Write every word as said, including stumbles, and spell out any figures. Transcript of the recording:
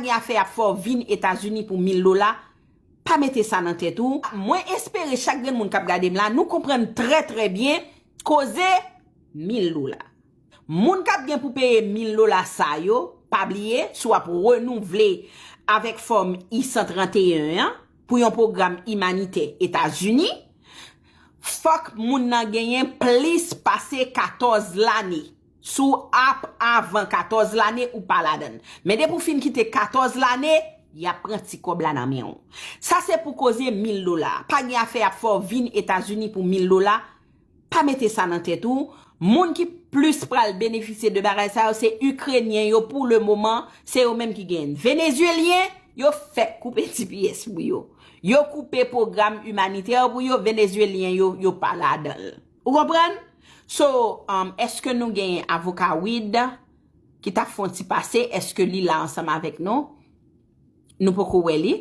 Gen afè y ap fè w vin Etazini pou mil dola. Pa mete sa nan tèt ou. Mwen espere chak grenn moun k ap gade m la, nou konprann trè, trè byen koze mil dola. Moun k ap gen pou peye mil dola sa yo, pa bliye, si w ap renouvle avèk fòm I san trannteyen an pou yon pwogram imanitè Etazini, fòk moun nan genyen plis pase katòz lane. Si w ap avan katòz lane, ou pa ladan l. Men depi w fin kite katòz lane, y ap pran ti kòb la nan men w. Sa se pou koze mil dola. Pa gen afè y ap fè w vin Etazini pou mil dola. Pa mete sa nan tèt ou. Moun ki plis pral benefisye de bagay sa yo, se Ikrenyen yo pou le moman, se yo menm ki genyen. Venezuelyen, yo fèk koupe T P S pou yo. Yo koupe pwogram imanitè yo pou yo, Venezuelyen yo, yo pa ladan l. Ou konprann? So, um, èske nou genyen avoka Wid ki t ap fè yon ti pase? Èske li la ansanm avèk nou? Nou poko wè li.